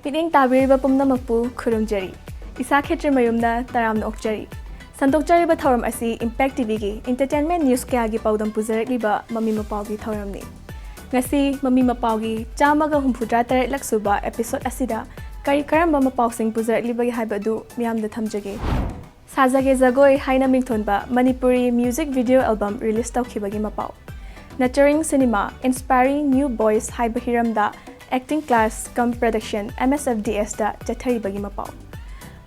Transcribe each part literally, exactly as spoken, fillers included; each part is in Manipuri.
ꯃꯤꯠꯌꯦꯡ ꯇꯥꯕꯤꯔꯤꯕ ꯄꯨꯝꯅꯃꯛꯄꯨ ꯈꯨꯔꯨꯝꯖꯔꯤ꯫ ꯏꯁꯥ ꯈꯦꯇ꯭ꯔꯤꯃꯌꯨꯝꯅ ꯇꯔꯥꯝꯅ ꯑꯣꯛꯆꯔꯤ꯫ ꯁꯟꯗꯣꯛꯆꯔꯤꯕ ꯊꯧꯔꯝ ꯑꯁꯤ Impact ꯇꯤꯚꯤꯒꯤ entertainment news ꯀꯌꯥꯒꯤ ꯄꯥꯎꯗꯝ ꯄꯨꯖꯔꯛꯂꯤꯕ ꯃꯃꯤ ꯃꯄꯥꯎꯒꯤ ꯊꯧꯔꯝꯅꯤ꯫ ꯉꯁꯤ ꯃꯃꯤ ꯃꯄꯥꯎꯒꯤ ꯆꯥꯝꯃꯒ ꯍꯨꯝꯐꯨꯇꯔꯥ ꯇꯔꯦꯠꯂꯛ ꯁꯨꯕ episode ꯑꯁꯤꯗ ꯀꯔꯤ ꯀꯔꯝꯕ ꯃꯄꯥꯎꯁꯤꯡ ꯄꯨꯖꯔꯛꯂꯤꯕꯒꯦ ꯍꯥꯏꯕ ꯑꯗꯨ ꯃꯤꯌꯥꯝꯗ ꯊꯝꯖꯒꯦ꯫ ꯁꯥꯖꯒꯦ ꯖꯒꯣꯏ ꯍꯥꯏꯅ ꯃꯤꯡꯊꯣꯟꯕ Manipuri music video album release ꯇꯧꯈꯤꯕꯒꯤ ꯃꯄꯥꯎ꯫ Nurturing Cinema, Inspiring New Voice ꯍꯥꯏꯕ ꯍꯤꯔꯝꯗ acting class cum production M S F D S ꯗ ꯆꯠꯊꯔꯤꯕꯒꯤ ꯃꯄꯥꯎ꯫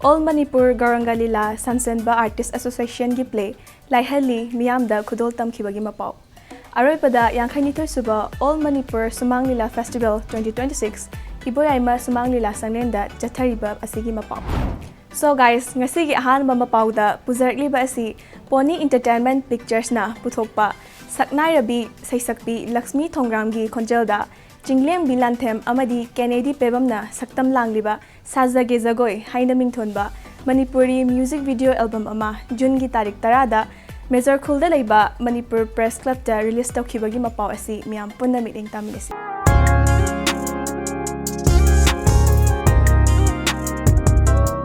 All Manipur Gauranga Lila ꯁꯟꯁꯦꯟꯕ Artist Association ꯒꯤ play ꯂꯥꯏꯍꯜꯂꯤ ꯃꯤꯌꯥꯝꯗ ꯈꯨꯗꯣꯜ ꯇꯝꯈꯤꯕꯒꯤ ꯃꯄꯥꯎ꯫ ꯑꯔꯣꯏꯕꯗ ꯌꯥꯡꯈꯩꯅꯤꯊꯣꯏ ꯁꯨꯕ All Manipur ꯁꯨꯃꯥꯡ ꯂꯤꯂꯥ Festival twenty twenty-six ꯏꯕꯣꯌꯥꯏꯃ ꯁꯨꯃꯥꯡ ꯂꯤꯂꯥ ꯁꯪꯂꯦꯟꯗ ꯆꯠꯊꯔꯤꯕ ꯑꯁꯤꯒꯤ ꯃꯄꯥꯎ꯫ So guys, ꯉꯁꯤꯒꯤ ꯑꯍꯥꯟꯕ ꯃꯄꯥꯎꯗ ꯄꯨꯖꯔꯛꯂꯤꯕ ꯑꯁꯤ Pony Entertainment Pictures ꯅ ꯄꯨꯊꯣꯛꯄ ꯁꯛꯅꯥꯏꯔꯕꯤ ꯁꯩꯁꯛꯄꯤ ꯂꯛꯁꯃꯤ ꯊꯣꯡꯒ꯭ꯔꯥꯝꯒꯤ ꯈꯣꯟꯖꯦꯜꯗ ꯆꯤꯡꯂꯦꯝꯕꯤ ꯂꯥꯟꯊꯦꯝ ꯑꯃꯗꯤ ꯀꯦꯅꯦꯗꯤ ꯄꯦꯕꯝꯅ ꯁꯛꯇꯝ ꯂꯥꯡꯂꯤꯕ ꯁꯥꯖꯒꯦ ꯖꯒꯣꯏ ꯍꯥꯏꯅ ꯃꯤꯡꯊꯣꯟꯕ ꯃꯅꯤꯄꯨꯔꯤ music video album ꯑꯃ ꯖꯨꯟꯒꯤ ꯇꯥꯔꯤꯛ ꯇꯔꯥꯗ ꯃꯦꯖꯣꯔ ꯈꯨꯜꯗ ꯂꯩꯕ ꯃꯅꯤꯄꯨꯔ Press Club ꯇ release ꯇꯧꯈꯤꯕꯒꯤ ꯃꯄꯥꯎ ꯑꯁꯤ ꯃꯤꯌꯥꯝ ꯄꯨꯟꯅ ꯃꯤꯠꯌꯦꯡ ꯇꯥꯃꯤꯟꯅꯁꯤ꯫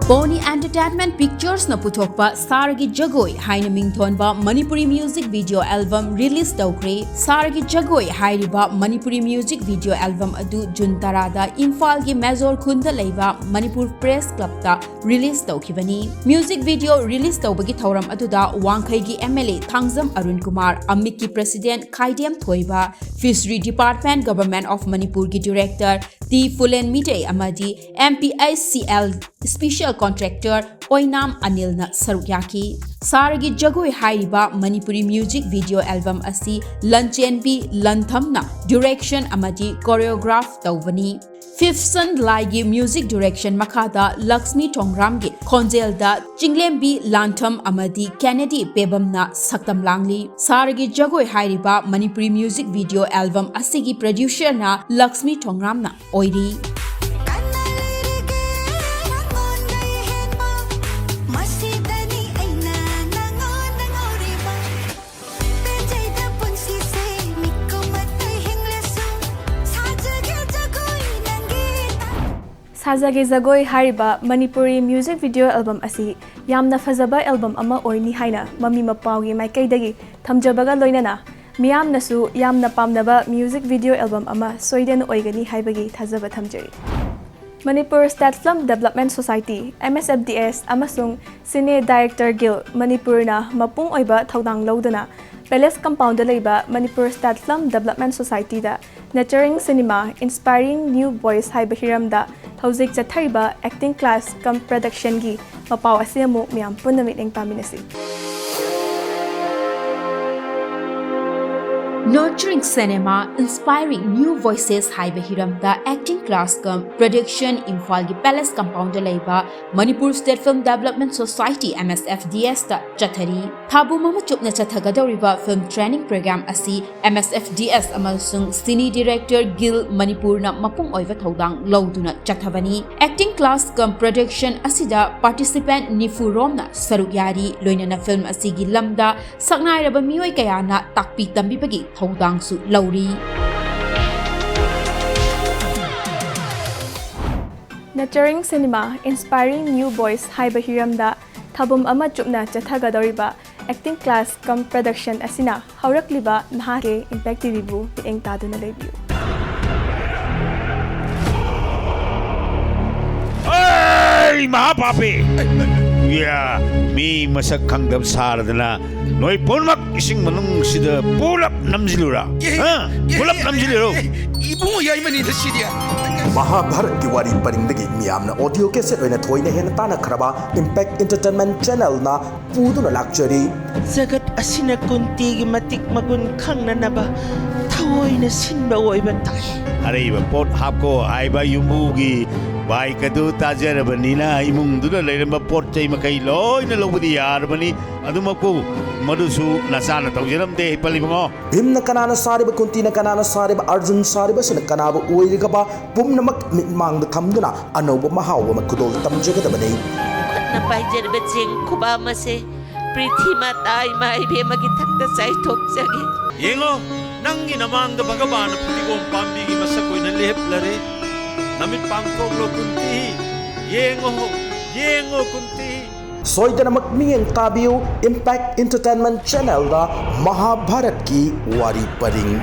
Pony Entertainment Pictures ꯅ ꯄꯨꯊꯣꯛꯄ ꯁꯥꯔꯒꯤ ꯖꯒꯣꯏ ꯍꯥꯏꯅ ꯃꯤꯡꯊꯣꯟꯕ Manipuri music video album release ꯇꯧꯈ꯭ꯔꯦ꯫ ꯁꯥꯔꯒꯤ ꯖꯒꯣꯏ ꯍꯥꯏꯔꯤꯕ ꯃꯅꯤꯄꯨꯔꯤ music video album ꯑꯗꯨ ꯖꯨꯟ ꯇꯔꯥꯗ ꯏꯝꯐꯥꯜꯒꯤ ꯃꯦꯖꯣꯔ ꯈꯨꯟꯗ ꯂꯩꯕ ꯃꯅꯤꯄꯨꯔ Press Club ꯇ release ꯇꯧꯈꯤꯕꯅꯤ꯫ Music video release ꯇꯧꯕꯒꯤ ꯊꯧꯔꯝ ꯑꯗꯨꯗ ꯋꯥꯡꯈꯩꯒꯤ M L A Thangjam Arun Kumar, ꯑꯃꯤꯠꯀꯤ President ꯈꯥꯏꯗꯦꯝ ꯊꯣꯏꯕ, Fishery Department, Government of ꯃꯅꯤꯄꯨꯔꯒꯤ Director ꯇꯤ ꯐꯨꯂꯦꯟ ꯃꯤꯇꯩ ꯑꯃꯗꯤ M P H C L Special Contractor ꯑꯣꯏꯅꯥꯝ ꯑꯅꯤꯜꯅ ꯁꯔꯨꯛ ꯌꯥꯈꯤ꯫ ꯁꯥꯔꯒꯤ ꯖꯒꯣꯏ ꯍꯥꯏꯔꯤꯕ ꯃꯅꯤꯄꯨꯔꯤ music video album ꯑꯁꯤ ꯂꯟꯆꯦꯟꯕꯤ ꯂꯟꯊꯝꯅ direction ꯑꯃꯗꯤ choreograph ꯇꯧꯕꯅꯤ꯫ Fiction ꯂꯥꯏꯒꯤ music direction ꯃꯈꯥꯗ ꯂꯛꯁꯃꯤ ꯊꯣꯡꯒ꯭ꯔꯥꯝꯒꯤ ꯈꯣꯟꯖꯦꯜꯗ ꯆꯤꯡꯂꯦꯝꯕꯤ ꯂꯥꯟꯊꯝ ꯑꯃꯗꯤ ꯀꯦꯅꯦꯗꯤ ꯄꯦꯕꯝꯅ ꯁꯛꯇꯝ ꯂꯥꯡꯂꯤ꯫ ꯁꯥꯔꯒꯤ ꯖꯒꯣꯏ ꯍꯥꯏꯔꯤꯕ ꯃꯅꯤꯄꯨꯔꯤ music video album ꯑꯁꯤꯒꯤ producer ꯅ ꯂꯛꯁꯃꯤ ꯊꯣꯡꯒ꯭ꯔꯥꯝꯅ ꯑꯣꯏꯔꯤ꯫ ꯀꯟꯅ ꯂꯩꯔꯤꯒꯦ ꯅꯉꯣꯟꯗꯩ ꯍꯦꯟꯕ, ꯃꯁꯤꯗꯅꯤ ꯑꯩꯅ ꯅꯉꯣꯟꯗ ꯉꯥꯎꯔꯤꯕ꯫ ꯄꯦꯟꯖꯩꯗ ꯄꯨꯟꯁꯤꯁꯦ ꯃꯤꯀꯨꯞ ꯑꯇꯩ ꯍꯤꯡꯂꯁꯨ, ꯁꯥꯖꯒꯦ ꯖꯒꯣꯏ ꯅꯪꯒꯤ ꯁꯥꯖꯒꯦ ꯖꯒꯣꯏ ꯍꯥꯏꯔꯤꯕ ꯃꯅꯤꯄꯨꯔꯤ music video album ꯑꯁꯤ ꯌꯥꯝꯅ ꯐꯖꯕ album ꯑꯃ ꯑꯣꯏꯅꯤ ꯍꯥꯏꯅ ꯃꯃꯤ ꯃꯄꯥꯎꯒꯤ ꯃꯥꯏꯀꯩꯗꯒꯤ ꯊꯝꯖꯕꯒ ꯂꯣꯏꯅꯅ ꯃꯤꯌꯥꯝꯅꯁꯨ ꯌꯥꯝꯅ ꯄꯥꯝꯅꯕ music video album ꯑꯃ ꯁꯣꯏꯗꯅ ꯑꯣꯏꯒꯅꯤ ꯍꯥꯏꯕꯒꯤ ꯊꯥꯖꯕ ꯊꯝꯖꯔꯤ꯫ Manipur State Film Development Society, M S F D S, ꯑꯃꯁꯨꯡ Cine Director Guild ꯃꯅꯤꯄꯨꯔꯅ ꯃꯄꯨꯡ ꯑꯣꯏꯕ ꯊꯧꯗꯥꯡ ꯂꯧꯗꯨꯅ Palace Compoundꯗ ꯂꯩꯕ Manipur State Film Development Societyꯗ Nurturing Cinema, Inspiring New Voice ꯍꯥꯏꯕ ꯍꯤꯔꯝꯗ ꯍꯧꯖꯤꯛ ꯆꯠꯊꯔꯤꯕ acting class cum productionꯒꯤ ꯃꯄꯥꯎ ꯑꯁꯤ ꯑꯃꯨꯛ ꯃꯌꯥꯝ ꯄꯨꯟꯅ ꯃꯤꯠꯌꯦꯡ ꯇꯥꯃꯤꯟꯅꯁꯤ꯫ Nurturing Cinema, Inspiring New Voices ꯍꯥꯏꯕ ꯍꯤꯔꯝꯗ acting class cum production ꯏꯝꯐꯥꯜꯒꯤ Palace Compoundꯗ ꯂꯩꯕ Manipur State Film Development Society, M S F D Sꯇ ꯆꯠꯊꯔꯤ꯫ ꯊꯥꯕꯨꯝ ꯑꯃ ꯆꯨꯞꯅ ꯆꯠꯊꯒꯗꯧꯔꯤꯕ film training program ꯑꯁꯤ M S F D S ꯑꯃꯁꯨꯡ Cine Director Guild ꯃꯅꯤꯄꯨꯔꯅ ꯃꯄꯨꯡ ꯑꯣꯏꯕ ꯊꯧꯗꯥꯡ ꯂꯧꯗꯨꯅ ꯆꯠꯊꯕꯅꯤ꯫ Acting class cum production ꯑꯁꯤꯗ participant ꯅꯤꯐꯨ ꯔꯣꯝꯅ ꯁꯔꯨꯛ ꯌꯥꯔꯤ, ꯂꯣꯏꯅꯅ film ꯑꯁꯤꯒꯤ ꯂꯝꯗ ꯁꯛꯅꯥꯏꯔꯕ ꯃꯤꯑꯣꯏ ꯀꯌꯥꯅ ꯇꯥꯛꯄꯤ ꯇꯝꯕꯤꯕꯒꯤ ꯊꯧꯗꯥꯡꯁꯨ ꯂꯧꯔꯤ꯫ Nurturing Cinema, Inspiring New Voice ꯍꯥꯏꯕ ꯍꯤꯔꯝꯗ ꯊꯥꯕꯨꯝ ꯑꯃ ꯆꯨꯞꯅ ꯆꯠꯊꯒꯗꯧꯔꯤꯕ acting class cum production ꯑꯁꯤꯅ ꯍꯧꯔꯛꯂꯤꯕ ꯅꯍꯥꯒꯤ Impact TVꯕꯨ ꯃꯤꯠꯌꯦꯡ ꯇꯥꯗꯨꯅ ꯂꯩꯕꯤꯌꯨ꯫ ꯑꯩ ꯃꯍꯥꯄꯥꯄꯤ! ꯌꯥ, ꯃꯤ ꯃꯁꯛ ꯈꯪꯗꯕ ꯁꯥꯔꯗꯅ ꯅꯣꯏ ꯄꯨꯝꯅꯃꯛ ꯏꯁꯤꯡ ꯃꯅꯨꯡꯁꯤꯗ ꯄꯨꯂꯞ ꯅꯝꯁꯤꯜꯂꯨꯔꯥ? ꯍꯥ? ꯄꯨꯂꯞ ꯅꯝꯁꯤꯜꯂꯨꯔꯣ? ꯏꯕꯨꯡꯉꯣ ꯌꯥꯏꯃꯅꯤꯗ ꯁꯤꯗꯤ꯫ ꯃꯍꯥꯚꯥꯔꯠꯀꯤ ꯋꯥꯔꯤ ꯄꯔꯤꯡꯗꯒꯤ ꯃꯤꯌꯥꯝꯅ audio cassette ꯑꯣꯏꯅ ꯊꯣꯏꯅ ꯍꯦꯟꯅ ꯇꯥꯟꯅꯈ꯭ꯔꯕ Impact Entertainment Channelꯅ ꯄꯨꯗꯨꯅ ꯂꯥꯛꯆꯔꯤ꯫ ꯖꯒꯠ ꯑꯁꯤꯅ ꯀꯨꯟꯇꯤꯒꯤ ꯃꯇꯤꯛ ꯃꯒꯨꯟ ꯈꯪꯅꯅꯕ ꯊꯑꯣꯏꯅ ꯁꯤꯟꯕ ꯑꯣꯏꯕ ꯇꯥꯏ꯫ ꯑꯔꯩꯕ ꯄꯣꯠ ꯍꯥꯞꯀꯣ ꯍꯥꯏꯕ ꯌꯨꯝꯕꯨꯒꯤ bike ꯑꯗꯨ ꯇꯥꯖꯔꯕꯅꯤꯅ ꯏꯃꯨꯡꯗꯨꯗ ꯂꯩꯔꯝꯕ ꯄꯣꯠ ꯆꯩ ꯃꯈꯩ ꯂꯣꯏꯅ ꯂꯧꯕꯗꯤ ꯌꯥꯔꯕꯅꯤ꯫ ꯑꯗꯨꯃꯛꯄꯨ ꯃꯗꯨꯁꯨ ꯅꯆꯥꯅ ꯇꯧꯖꯔꯝꯗꯦ ꯍꯤꯄꯜ ꯏꯕꯨꯡꯉꯣ꯫ ꯚꯤꯝꯅ ꯀꯅꯥꯅ ꯁꯥꯔꯤꯕ, ꯀꯨꯟꯇꯤꯅ ꯀꯅꯥꯅ ꯁꯥꯔꯤꯕ, ꯑꯔꯖꯨꯟ ꯁꯥꯔꯤꯕꯁꯤꯅ ꯀꯅꯥꯕꯨ ꯑꯣꯏꯔꯤꯒꯕ ꯄꯨꯝꯅꯃꯛ ꯃꯤꯠꯃꯥꯡꯗ ꯊꯝꯗꯨꯅ ꯑꯅꯧꯕ ꯃꯍꯥꯎ ꯑꯃ ꯈꯨꯗꯣꯜ ꯇꯝꯖꯒꯗꯕꯅꯤ꯫ ꯈꯨꯠꯅ ꯄꯥꯏꯖꯔꯤꯕ ꯆꯦꯡ ꯈꯨꯕꯥꯝ ꯑꯁꯦ ꯄ꯭ꯔꯤꯊꯤ ꯃꯥꯇꯥ ꯏꯃꯥ ꯏꯕꯦꯝꯃꯒꯤ ꯊꯛꯇ ꯆꯥꯏꯊꯣꯛꯆꯒꯦ꯫ ꯌꯦꯡꯉꯣ, ꯅꯪꯒꯤ ꯅꯃꯥꯡꯗ ꯚꯒꯕꯥꯟꯅ ꯐꯗꯤꯒꯣꯝ ꯄꯥꯝꯕꯤꯒꯤ ꯃꯁꯛ ꯑꯣꯏꯅ ꯂꯦꯞꯂꯔꯦ꯫ ꯅꯃꯤꯠ ꯄꯥꯡꯊꯣꯛꯂꯣ ꯀꯨꯟꯇꯤ, ꯌꯦꯡꯉꯣ, ꯌꯦꯡꯉꯣ ꯀꯨꯟꯇꯤ꯫ ꯁꯣꯏꯗꯅꯃꯛ ꯃꯤꯠꯌꯦꯡ ꯇꯥꯕꯤꯌꯨ, Impact Entertainment Channelꯗ ꯃꯍꯥꯚꯥꯔꯠꯀꯤ ꯋꯥꯔꯤ ꯄꯔꯤꯡ꯫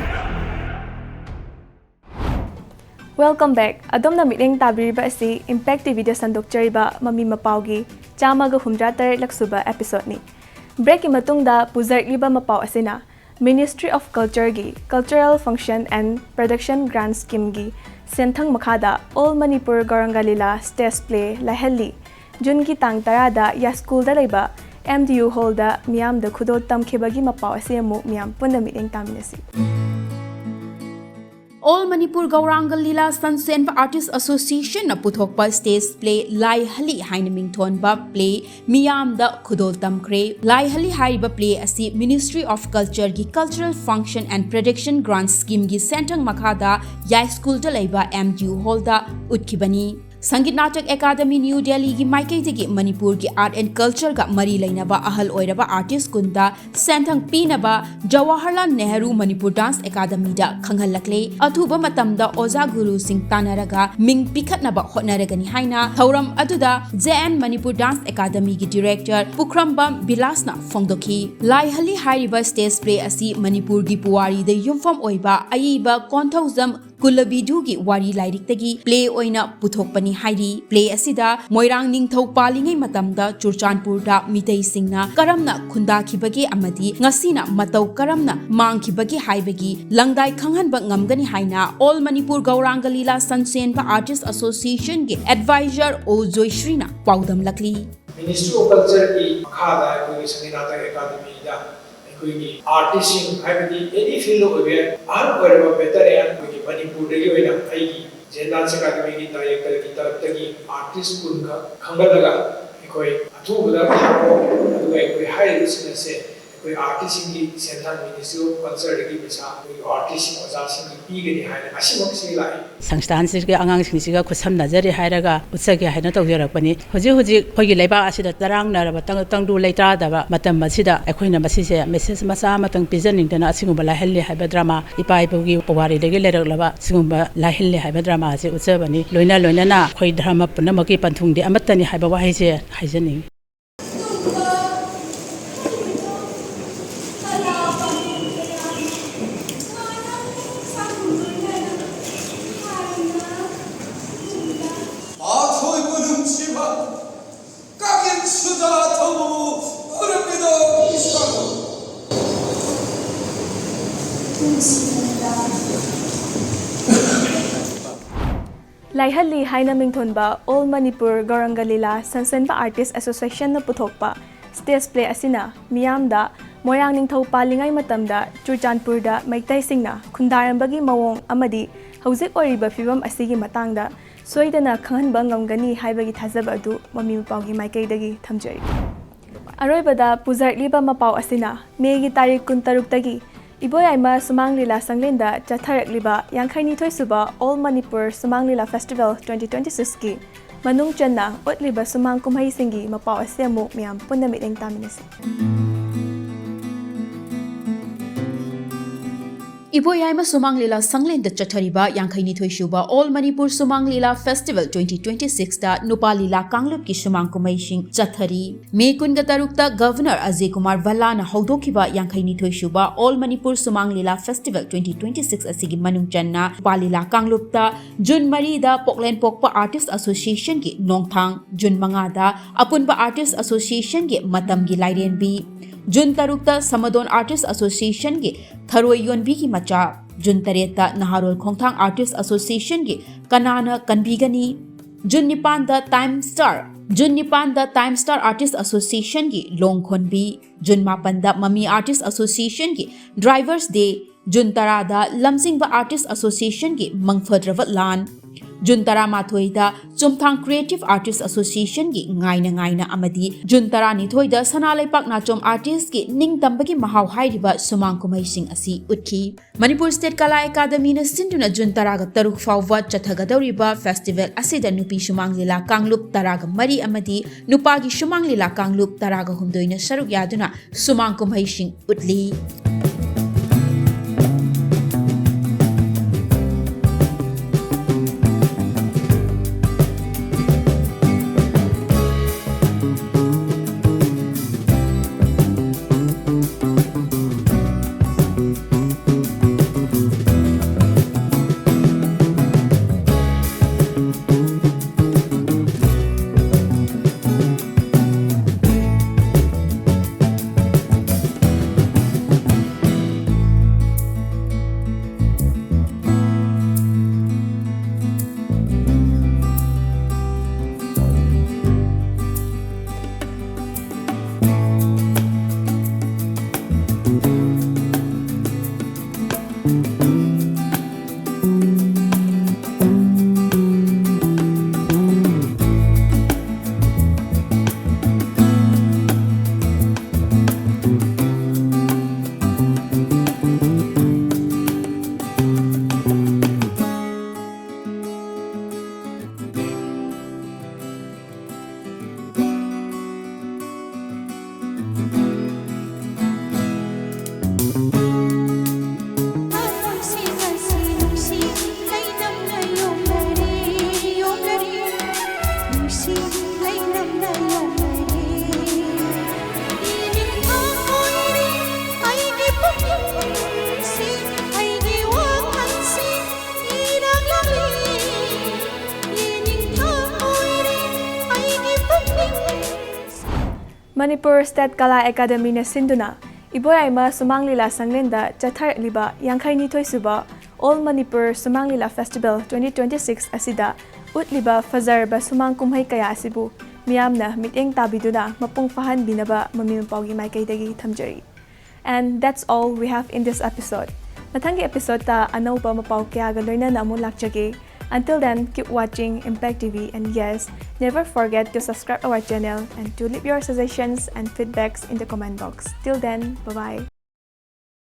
Welcome back. ꯑꯗꯣꯝꯅ ꯃꯤꯠꯌꯦꯡ ꯇꯥꯕꯤꯔꯤꯕ ꯑꯁꯤ Impact TVꯗ ꯁꯟꯗꯣꯛꯆꯔꯤꯕ ꯃꯃꯤ ꯃꯄꯥꯎꯒꯤ ꯆꯥꯝꯃꯒ ꯍꯨꯝꯗ꯭ꯔꯥ ꯇꯔꯦꯠꯂꯛ ꯁꯨꯕ episodeꯅꯤ꯫ Breakꯀꯤ ꯃꯇꯨꯡꯗ ꯄꯨꯖꯔꯛꯂꯤꯕ ꯃꯄꯥꯎ ꯑꯁꯤꯅ Ministry of Cultureꯒꯤ Cultural Function and Production Grant Schemeꯒꯤ ꯁꯦꯟꯊꯪ ꯃꯈꯥꯗ All Manipur Gauranga Lila Stage Play ꯂꯥꯏꯍꯜꯂꯤ꯫ Juneꯒꯤ ꯇꯥꯡ ꯇꯔꯥꯗ ꯌꯥꯏꯁ꯭ꯀꯨꯜꯗ ꯂꯩꯕ MDU Hallꯗ ꯃꯤꯌꯥꯝꯗ ꯈꯨꯗꯣꯜ ꯇꯝꯈꯤꯕꯒꯤ ꯃꯄꯥꯎ ꯑꯁꯤ ꯑꯃꯨꯛ ꯃꯤꯌꯥꯝ ꯄꯨꯟꯅ ꯃꯤꯠꯌꯦꯡ ꯇꯥꯃꯤꯟꯅꯁꯤ꯫ All Manipur Gauranga Lila Sansenba Artist Associationꯅ ꯄꯨꯊꯣꯛꯄ stage play ꯂꯥꯏꯍꯜꯂꯤ ꯍꯥꯏꯅ ꯃꯤꯡꯊꯣꯟꯕ play ꯃꯤꯌꯥꯝꯗ ꯈꯨꯗꯣꯜ ꯇꯝꯈ꯭ꯔꯦ꯫ ꯂꯥꯏꯍꯜꯂꯤ ꯍꯥꯏꯔꯤꯕ play ꯑꯁꯤ Ministry of Cultureꯒꯤ Cultural Function and Production Grant Schemeꯒꯤ ꯁꯦꯟꯊꯪ ꯃꯈꯥꯗ ꯌꯥꯏꯁ꯭ꯀꯨꯜꯗ ꯂꯩꯕ MDU Hallꯗ ꯎꯠꯈꯤꯕꯅꯤ꯫ Sangeet Natak academy new ꯗꯦꯜꯂꯤꯒꯤ ꯃꯥꯏꯀꯩꯗꯒꯤ ꯃꯅꯤꯄꯨꯔꯒꯤ art and cultureꯒ ꯃꯔꯤ ꯂꯩꯅꯕ ꯑꯍꯜ ꯑꯣꯏꯔꯕ artist ꯀꯨꯟꯗ ꯁꯦꯟꯊꯪ ꯄꯤꯅꯕ ꯖꯋꯥꯍꯔꯂꯥꯜ ꯅꯦꯍꯔꯨ ꯃꯅꯤꯄꯨꯔ Dance Academyꯗ ꯈꯪꯍꯜꯂꯛꯂꯦ꯫ ꯑꯊꯨꯕ ꯃꯇꯝꯗ ꯑꯣꯖꯥ ꯒꯨꯔꯨꯁꯤꯡ ꯇꯥꯟꯅꯔꯒ ꯃꯤꯡ ꯄꯤꯈꯠꯅꯕ ꯍꯣꯠꯅꯔꯒꯅꯤ ꯍꯥꯏꯅ ꯊꯧꯔꯝ ꯑꯗꯨꯗ JN Manipur Dance Academyꯒꯤ director ꯄꯨꯈ꯭ꯔꯝꯕꯝ ꯕꯤꯂꯥꯁꯅ ꯐꯣꯡꯗꯣꯛꯈꯤ꯫ ꯂꯥꯏꯍꯜꯂꯤ ꯍꯥꯏꯔꯤꯕ stage play ꯑꯁꯤ ꯃꯅꯤꯄꯨꯔꯒꯤ ꯄꯨꯋꯥꯔꯤꯗ ꯌꯨꯝꯐꯝ ꯑꯣꯏꯕ ꯑꯏꯕ ꯀꯣꯟꯊꯧꯖꯝ ꯀꯨꯂꯕꯤꯗꯨꯒꯤ ꯋꯥꯔꯤ ꯂꯥꯏꯔꯤꯛꯇꯒꯤ play ꯑꯣꯏꯅ ꯄꯨꯊꯣꯛꯄꯅꯤ ꯍꯥꯏꯔꯤ꯫ Play ꯑꯁꯤꯗ ꯃꯣꯏꯔꯥꯡ ꯅꯤꯡꯊꯧ ꯄꯥꯜꯂꯤꯉꯩ ꯃꯇꯝꯗ ꯆꯨꯔꯆꯥꯟꯄꯨꯔꯗ ꯃꯤꯇꯩꯁꯤꯡꯅ ꯀꯔꯝꯅ ꯈꯨꯟꯗꯥꯈꯤꯕꯒꯦ ꯑꯃꯗꯤ ꯉꯁꯤꯅ ꯃꯇꯧ ꯀꯔꯝꯅ ꯃꯥꯡꯈꯤꯕꯒꯦ ꯍꯥꯏꯕꯒꯤ ꯂꯪꯗꯥꯏ ꯈꯪꯍꯟꯕ ꯉꯝꯒꯅꯤ ꯍꯥꯏꯅ All Manipur Gauranga Lila Sansenba Artist Associationꯒꯤ advisor ꯑꯣ ꯖꯣꯏꯁ꯭ꯔꯤꯅ ꯄꯥꯎꯗꯝꯂꯛꯂꯤ꯫ Ministry of Cultureꯒꯤ ꯃꯈꯥꯗ ꯑꯩꯈꯣꯏꯒꯤ ꯁꯪꯒꯤꯠ ꯅꯥꯇꯛ ꯑꯦꯀꯥꯗꯃꯤꯗ ꯑꯩꯈꯣꯏꯒꯤ artistꯁꯤꯡ, ꯍꯥꯏꯕꯗꯤ any field ꯑꯣꯏꯕ ꯌꯥꯏ, ꯑꯍꯜ ꯑꯣꯏꯔꯕ veteran, ꯑꯩꯈꯣꯏꯒꯤ ꯃꯅꯤꯄꯨꯔꯗꯒꯤ ꯑꯣꯏꯅ ꯑꯩꯒꯤ JN Dance Academyꯒꯤ directorꯒꯤ ꯇꯔꯞꯇꯒꯤ artist ꯀꯨꯟꯈꯛ ꯈꯟꯒꯠꯂꯒ ꯑꯩꯈꯣꯏ ꯑꯊꯨꯕꯗ ꯊꯥꯔꯛꯑꯣ, ꯑꯗꯨꯒ ꯑꯩꯈꯣꯏ ꯍꯥꯏꯔꯤꯕꯁꯤꯡ ꯑꯁꯦ ꯑꯩꯈꯣꯏ ꯑꯥꯔꯇꯤꯁꯁꯤꯡꯒꯤ ꯁꯦꯟꯊꯪ, ꯃꯤꯅꯤꯁꯇ꯭ꯔꯤ ꯑꯣꯐ ꯀꯜꯆꯔꯗꯒꯤ ꯄꯩꯁꯥ ꯑꯩꯈꯣꯏꯒꯤ ꯑꯥꯔꯇꯤꯁꯁꯤꯡ ꯑꯣꯖꯥꯁꯤꯡꯒꯤ ꯄꯤꯒꯅꯤ ꯍꯥꯏꯅ ꯉꯁꯤꯃꯛ ꯁꯤ ꯂꯥꯛꯏ꯫ ꯁꯪꯁꯊꯥꯟꯁꯤꯒꯤ ꯑꯉꯥꯡꯁꯤꯡꯁꯤꯒ ꯈꯨꯠꯁꯝꯅꯖꯔꯤ ꯍꯥꯏꯔꯒ ꯎꯠꯆꯒꯦ ꯍꯥꯏꯅ ꯇꯧꯖꯔꯛꯄꯅꯤ꯫ ꯍꯧꯖꯤꯛ ꯍꯧꯖꯤꯛ ꯑꯩꯈꯣꯏꯒꯤ ꯂꯩꯕꯥꯛ ꯑꯁꯤꯗ ꯆꯔꯥꯡꯅꯔꯕ ꯇꯪ-, ꯇꯪꯗꯨ ꯂꯩꯇꯥꯗꯕ ꯃꯇꯝ ꯑꯁꯤꯗ ꯑꯩꯈꯣꯏꯅ ꯃꯁꯤꯁꯦ ꯃꯦꯁꯦꯖ ꯃꯆꯥ ꯑꯃꯇꯪ ꯄꯤꯖꯅꯤꯡꯗꯅ ꯑꯁꯤꯒꯨꯝꯕ ꯂꯥꯏꯍꯜꯂꯤ ꯍꯥꯏꯕ ꯗ꯭ꯔꯃꯥ, ꯏꯄꯥ ꯏꯄꯨꯒꯤ ꯄꯨꯋꯥꯔꯤꯗꯒꯤ ꯂꯩꯔꯛꯂꯕ ꯁꯤꯒꯨꯝꯕ ꯂꯥꯏꯍꯜꯂꯤ ꯍꯥꯏꯕ ꯗ꯭ꯔꯃꯥ ꯑꯁꯤ ꯎꯠꯆꯕꯅꯤ꯫ ꯂꯣꯏꯅ ꯂꯣꯏꯅꯅ ꯑꯩꯈꯣꯏ ꯙꯔꯃ ꯄꯨꯝꯅꯃꯛꯀꯤ ꯄꯟꯊꯨꯡꯗꯤ ꯑꯃꯠꯇꯅꯤ ꯍꯥꯏꯕ ꯋꯥꯍꯩꯁꯦ ꯍꯥꯏꯖꯅꯤꯡꯏ꯫ ꯑꯊꯣꯏꯕ ꯅꯨꯡꯁꯤꯕ ꯀꯥꯡꯂꯦꯟ ꯁꯨꯗ ꯊꯧꯕꯕꯨ ꯎꯔꯝꯃꯤꯗꯣ ꯏꯁꯥꯕꯨ꯫ ꯂꯥꯏꯍꯜꯂꯤ ꯍꯥꯏꯅ ꯃꯤꯡꯊꯣꯟꯕ All Manipur Gauranga Lila ꯁꯟꯁꯦꯟꯕ Artist Association ꯅ ꯄꯨꯊꯣꯛꯄ stage play ꯑꯁꯤꯅ ꯃꯤꯌꯥꯝꯗ ꯃꯣꯏꯔꯥꯡ ꯅꯤꯡꯊꯧ ꯄꯥꯜꯂꯤꯉꯩ ꯃꯇꯝꯗ ꯆꯨꯔꯆꯥꯟꯄꯨꯔꯗ ꯃꯩꯇꯩꯁꯤꯡꯅ ꯈꯨꯟꯗꯥꯔꯝꯕꯒꯤ ꯃꯑꯣꯡ ꯑꯃꯗꯤ ꯍꯧꯖꯤꯛ ꯑꯣꯏꯔꯤꯕ ꯐꯤꯕꯝ ꯑꯁꯤꯒꯤ ꯃꯇꯥꯡꯗ ꯁꯣꯏꯗꯅ ꯈꯪꯍꯟꯕ ꯉꯝꯒꯅꯤ ꯍꯥꯏꯕꯒꯤ ꯊꯥꯖꯕ ꯑꯗꯨ ꯃꯃꯤ ꯃꯄꯥꯎꯒꯤ ꯃꯥꯏꯀꯩꯗꯒꯤ ꯊꯝꯖꯔꯤ꯫ ꯑꯔꯣꯏꯕꯗ ꯄꯨꯖꯔꯛꯂꯤꯕ ꯃꯄꯥꯎ ꯑꯁꯤꯅ ꯃꯦꯒꯤ ꯇꯥꯔꯤꯛ ꯀꯨꯟꯇꯔꯨꯛꯇꯒꯤ ꯏꯕꯣꯌꯥꯏꯃ ꯁꯨꯃꯥꯡ ꯂꯤꯂꯥ ꯁꯪꯂꯦꯟꯗ ꯆꯠꯊꯔꯛꯂꯤꯕ ꯌꯥꯡꯈꯩꯅꯤꯊꯣꯏ ꯁꯨꯕ All Manipur Sumang Lila Festival twenty twenty six ꯀꯤ ꯃꯅꯨꯡ ꯆꯟꯅ ꯎꯠꯂꯤꯕ ꯁꯨꯃꯥꯡ ꯀꯨꯝꯍꯩꯁꯤꯡꯒꯤ ꯃꯄꯥꯎ ꯑꯁꯤ ꯑꯃꯨꯛ ꯃꯤꯌꯥꯝ ꯄꯨꯟꯅ ꯃꯤꯠꯌꯦꯡ ꯇꯥꯃꯤꯟꯅꯁꯤ꯫ ꯏꯕꯣꯌꯥꯏꯃ ꯁꯨꯃꯥꯡ ꯂꯤꯂꯥ ꯁꯪꯂꯦꯟꯗ ꯆꯠꯊꯔꯤꯕ ꯌꯥꯡꯈꯩꯅꯤꯊꯣꯏ ꯁꯨꯕ All Manipur Sumang Lila Festival twenty twenty six ꯇ ꯅꯨꯄꯥ ꯂꯤꯂꯥ ꯀꯥꯡꯂꯨꯞꯀꯤ ꯁꯨꯃꯥꯡ ꯀꯨꯝꯍꯩꯁꯤꯡ ꯆꯠꯊꯔꯤ꯫ ꯃꯦ ꯀꯨꯟꯒ ꯇꯔꯨꯛꯇ Governor ꯑꯖꯌ ꯀꯨꯃꯥꯔ ꯚꯜꯂꯥꯅ ꯍꯧꯗꯣꯛꯈꯤꯕ ꯌꯥꯡꯈꯩꯅꯤꯊꯣꯏ ꯁꯨꯕ All Manipur Sumang Lila Festival twenty twenty six ꯑꯁꯤꯒꯤ ꯃꯅꯨꯡ ꯆꯟꯅ ꯅꯨꯄꯥ ꯂꯤꯂꯥ ꯀꯥꯡꯂꯨꯞꯇ ꯖꯨꯟ ꯃꯔꯤꯗ ꯄꯣꯛꯂꯦꯟ ꯄꯣꯛꯄ Artist Association ꯒꯤ ꯅꯣꯡꯊꯥꯡ, ꯖꯨꯟ ꯃꯉꯥꯗ ꯑꯄꯨꯟꯕ Artist Association ꯒꯤ ꯃꯇꯝꯒꯤ ꯂꯥꯏꯔꯦꯝꯕꯤ, ꯖꯨꯟ ꯇꯔꯨꯛꯇ ꯁꯃꯗꯣꯟ Artist Association ꯒꯤ ꯊꯔꯣꯏ ꯌꯣꯟꯕꯤꯒꯤ ꯃꯆꯥ, ꯖꯨꯟ ꯇꯔꯦꯠꯇ ꯅꯍꯥꯔꯣꯜ ꯈꯣꯡꯊꯥꯡ Artist Association ꯒꯤ ꯀꯅꯥꯅ ꯀꯟꯕꯤꯒꯅꯤ, ꯖꯨꯟ ꯅꯤꯄꯥꯟꯗ Time Star, ꯖꯨꯟ ꯅꯤꯄꯥꯟꯗ Time Star Artist Association ꯒꯤ ꯂꯣꯡ ꯈꯣꯟꯕꯤ, ꯖꯨꯟ ꯃꯥꯄꯟꯗ ꯃꯃꯤ Artist Association ꯒꯤ Drivers Day, ꯖꯨꯟ ꯇꯔꯥꯗ ꯂꯝꯖꯤꯡꯕ Artist Association ꯒꯤ ꯃꯪꯐꯗ꯭ꯔꯕ ꯂꯥꯟ, ꯖꯨꯟ ꯇꯔꯥꯃꯥꯊꯣꯏꯗ ꯆꯨꯝꯊꯥꯡ Creative Artist Associationꯒꯤ ꯉꯥꯏꯅ ꯉꯥꯏꯅ ꯑꯃꯗꯤ ꯖꯨꯟ ꯇꯔꯥꯅꯤꯊꯣꯏꯗ ꯁꯅꯥ ꯂꯩꯄꯥꯛ ꯅꯥꯆꯣꯝ Artistꯀꯤ ꯅꯤꯡꯇꯝꯕꯒꯤ ꯃꯍꯥꯎ ꯍꯥꯏꯔꯤꯕ ꯁꯨꯃꯥꯡ ꯀꯨꯝꯍꯩꯁꯤꯡ ꯑꯁꯤ ꯎꯠꯈꯤ꯫ ꯃꯅꯤꯄꯨꯔ State ꯀꯂꯥ ꯑꯦꯀꯥꯗꯃꯤꯅ ꯁꯤꯟꯗꯨꯅ ꯖꯨꯟ ꯇꯔꯥꯒ ꯇꯔꯨꯛ ꯐꯥꯎꯕ ꯆꯠꯊꯒꯗꯧꯔꯤꯕ festival ꯑꯁꯤꯗ ꯅꯨꯄꯤ ꯁꯨꯃꯥꯡ ꯂꯤꯂꯥ ꯀꯥꯡꯂꯨꯞ ꯇꯔꯥꯒ ꯃꯔꯤ ꯑꯃꯗꯤ ꯅꯨꯄꯥꯒꯤ ꯁꯨꯃꯥꯡ ꯂꯤꯂꯥ ꯀꯥꯡꯂꯨꯞ ꯇꯔꯥꯒ ꯍꯨꯝꯗꯣꯏꯅ ꯁꯔꯨꯛ ꯌꯥꯗꯨꯅ ꯁꯨꯃꯥꯡ ꯀꯨꯝꯍꯩꯁꯤꯡ ꯎꯠꯂꯤ꯫ ꯃꯅꯤꯄꯨꯔ State ꯀꯂꯥ ꯑꯦꯀꯥꯗꯃꯤꯅ ꯁꯤꯟꯗꯨꯅ ꯏꯕꯣꯌꯥꯏꯃ ꯁꯨꯃꯥꯡ ꯂꯤꯂꯥ ꯁꯪꯂꯦꯟꯗ ꯆꯠꯊꯔꯛꯂꯤꯕ ꯌꯥꯡꯈꯩꯅꯤꯊꯣꯏ ꯁꯨꯕ All Manipur ꯁꯨꯃꯥꯡ ꯂꯤꯂꯥ Festival twenty twenty-six ꯑꯁꯤꯗ ꯎꯠꯂꯤꯕ ꯐꯖꯔꯕ ꯁꯨꯃꯥꯡ ꯀꯨꯝꯍꯩ ꯀꯌꯥ ꯑꯁꯤꯕꯨ ꯃꯤꯌꯥꯝꯅ ꯃꯤꯠꯌꯦꯡ ꯇꯥꯕꯤꯗꯨꯅ ꯃꯄꯨꯡ ꯐꯥꯍꯟꯕꯤꯅꯕ ꯃꯃꯤ ꯃꯄꯥꯎꯒꯤ ꯃꯥꯏꯀꯩꯗꯒꯤ ꯊꯝꯖꯔꯤ꯫ And that's all we have in this episode. ꯃꯊꯪꯒꯤ episodeꯇ ꯑꯅꯧꯕ ꯃꯄꯥꯎ ꯀꯌꯥꯒ ꯂꯣꯏꯅꯅ ꯑꯃꯨꯛ ꯂꯥꯛꯆꯒꯦ꯫ Until then, keep watching Impact T V, and yes, never forget to subscribe our channel and to leave your suggestions and feedbacks in the comment box. Till then, bye-bye.